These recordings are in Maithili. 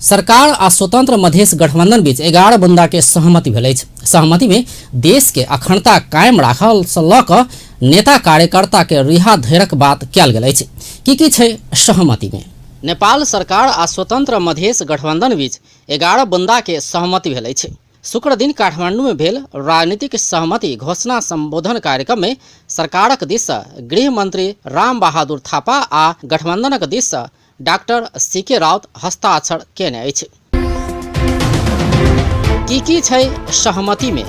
सरकार आ स्वतंत्र मधेश गठबंधन बीच 11 बुंदा के सहमति भेल अछि। सहमति में देश के अखंडता कायम राखल से लऽ कऽ नेता कार्यकर्ता के रिहा धैरक बात कयल गेल अछि। की की छै सहमति में? नेपाल सरकार आ स्वतंत्र मधेश गठबंधन बीच 11 बुंदा के सहमति भेल अछि। शुक्र दिन काठमांडू में भेल राजनीतिक सहमति घोषणा संबोधन कार्यक्रम में सरकारक दिस सँ गृह मंत्री राम बहादुर थापा आ गठबंधनक दिस सँ डॉक्टर सी के राउत हस्ताक्षर केने अछि। की की छै सहमति में?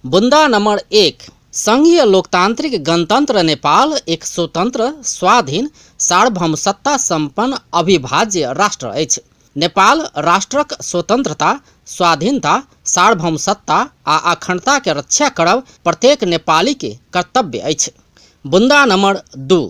बुंदा नंबर 1, संघीय लोकतांत्रिक गणतंत्र नेपाल एक स्वतंत्र, स्वाधीन, सार्वभौम सत्ता संपन्न अविभाज्य राष्ट्र अछि। नेपाल राष्ट्रक स्वतंत्रता, स्वाधीनता, सार्वभौम सत्ता आ अखंडता के रक्षा करब प्रत्येक नेपाली के कर्तव्य अछि। बुंदा नंबर 2,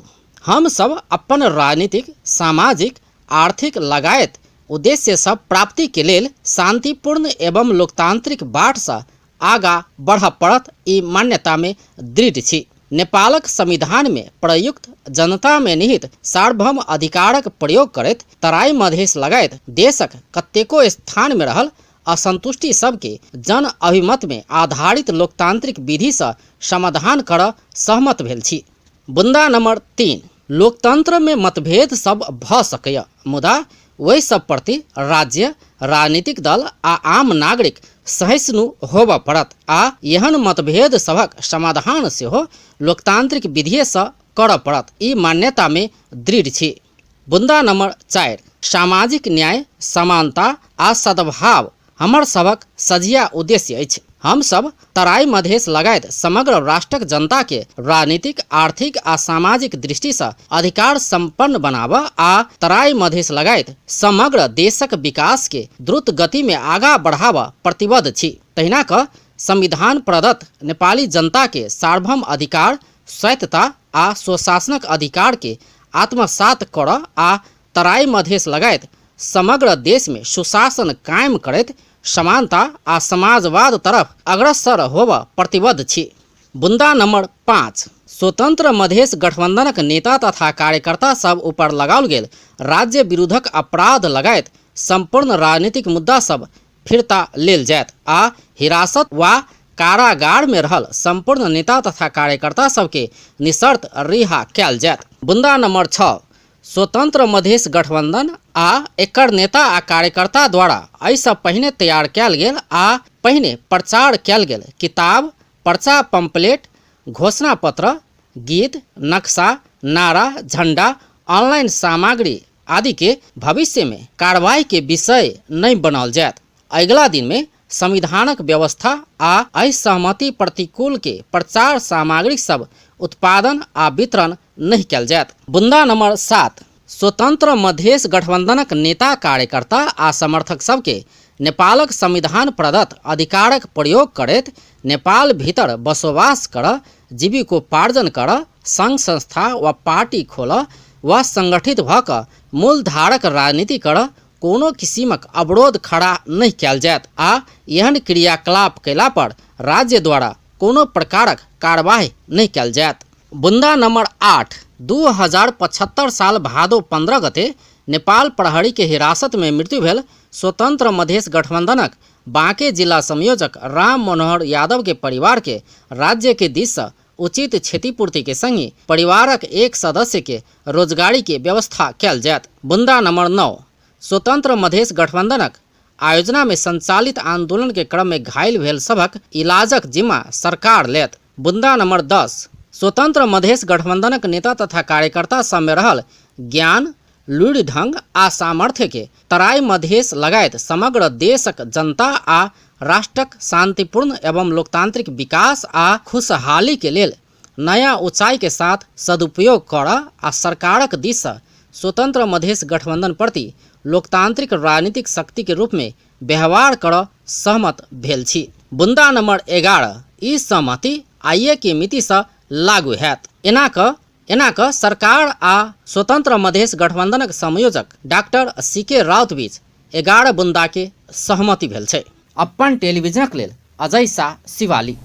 हम सब अपन राजनीतिक, सामाजिक, आर्थिक लगायत उद्देश्य सब प्राप्ति के लेल शांतिपूर्ण एवं लोकतांत्रिक बाट सँ आगा बढ़ऽ पड़त, ई मान्यता में दृढ़ छी। नेपालक संविधान में प्रयुक्त जनता में निहित सार्वभौम अधिकारक प्रयोग करैत तराई मधेश लगायत देशक कतेको स्थान में रहल असंतुष्टि सबके जन अभिमत में आधारित लोकतांत्रिक विधि सँ समाधान करऽ सहमत भेल छी। बुंदा नंबर 3, लोकतंत्र में मतभेद सब भ सकैए, मुदा ओहि सब प्रति राज्य, राजनीतिक दल आ आम नागरिक सहिष्णु होबऽ पड़त आ एहन मतभेद सभक समाधान सेहो लोकतांत्रिक विधिये सँ करऽ पड़त, ई मान्यता में दृढ़ छी। बुंदा नंबर 4, सामाजिक न्याय, समानता आ सद्भाव हमर सभक सझिया उद्देश्य अछि। हम सब तराई मधेश लगायत समग्र राष्ट्रक जनता के राजनीतिक, आर्थिक आ सामाजिक दृष्टि सँ अधिकार संपन्न बनाबऽ आ तराई मधेश लगायत समग्र देशक विकास के द्रुत गति में आगा बढ़ाबऽ प्रतिबद्ध छी। तहिना कऽ संविधान प्रदत्त नेपाली जनता के सार्वभौम अधिकार, स्वायत्तता आ स्वशासनक अधिकार के आत्मसात करऽ आ तराई मधेश लगायत समग्र देशमे सुशासन कायम करैत समानता आ समाजवाद तरफ अग्रसर होबऽ प्रतिबद्ध छी। बुंदा नंबर 5, स्वतंत्र मधेश गठबंधनक नेता तथा कार्यकर्ता सब ऊपर लगाओल गेल राज्य विरुद्धक अपराध लगायत संपूर्ण राजनीतिक मुद्दा सब फिर्ता लेल जायत आ हिरासत वा कारागार में रहल संपूर्ण नेता तथा कार्यकर्ता सबके निशर्त रिहा कयल जायत। बुंदा नंबर 6, स्वतंत्र मधेश गठबंधन आ एकर नेता आ कार्यकर्ता द्वारा एहिसँ पहिने तैयार कयल गेल आ पहिने प्रचार कयल गेल किताब, पर्चा, पंपलेट, घोषणा पत्र, गीत, नक्शा, नारा, झंडा, ऑनलाइन सामग्री आदि के भविष्य में कार्रवाई के विषय नहि बनाओल जायत। अगिला दिन में संविधानक व्यवस्था आ एहि सहमति प्रतिकूल के प्रचार सामग्री सब उत्पादन आ वितरण नहि कयल जायत। बुंदा नंबर 7, स्वतंत्र मधेश गठबंधनक नेता, कार्यकर्ता आ समर्थक सबके नेपालक संविधान प्रदत्त अधिकारक प्रयोग करैत नेपाल भीतर बसोबास करऽ, जीविकोपार्जन करऽ, संघ संस्था वा पार्टी खोलऽ वा संगठित भऽ कऽ मूलधारक राजनीति करऽ कोनो किसिमक अवरोध खड़ा नहि कयल जायत आ एहन क्रियाकलाप कयला पर राज्य द्वारा कोनो प्रकारक कार्यवाही नहि कयल जायत। बुंदा नंबर 8, 2075 साल भादो 15 गते नेपाल प्रहरी के हिरासत में मृत्यु भेल स्वतंत्र मधेश गठबंधनक बांके जिला संयोजक राम मनोहर यादव के परिवार के राज्य के दिस सँ उचित क्षतिपूर्ति के संगी परिवारक एक सदस्य के रोजगारी के व्यवस्था कयल जायत। बुंदा नंबर 9, स्वतंत्र मधेश गठबंधनक आयोजना में संचालित आंदोलन के क्रम में घायल भेल सभक इलाजक जिम्मा सरकार लेत। बुंदा नंबर 10, स्वतंत्र मधेश गठबंधनक नेता तथा कार्यकर्ता सब में रहल ज्ञान, लूरि ढंग आ सामर्थ्य के तराई मधेश लगायत समग्र देशक जनता आ राष्ट्रक शांतिपूर्ण एवं लोकतांत्रिक विकास आ खुशहाली के लेल नया ऊंचाई के साथ सदुपयोग करऽ आ सरकारक दिस सँ स्वतंत्र मधेश गठबंधन प्रति लोकतांत्रिक राजनीतिक शक्ति के रूप में व्यवहार करऽ सहमत भेल छी। बुंदा नंबर 11, ई सहमति आइए के मिति सँ लागू हैत। एना कऽ सरकार आ स्वतंत्र मधेश गठबंधनक संयोजक डॉक्टर सी के राउत बीच 11 बुंदा के सहमति भेल छै। अपन टेलीविजनक लेल अजय शाह, शिवाली।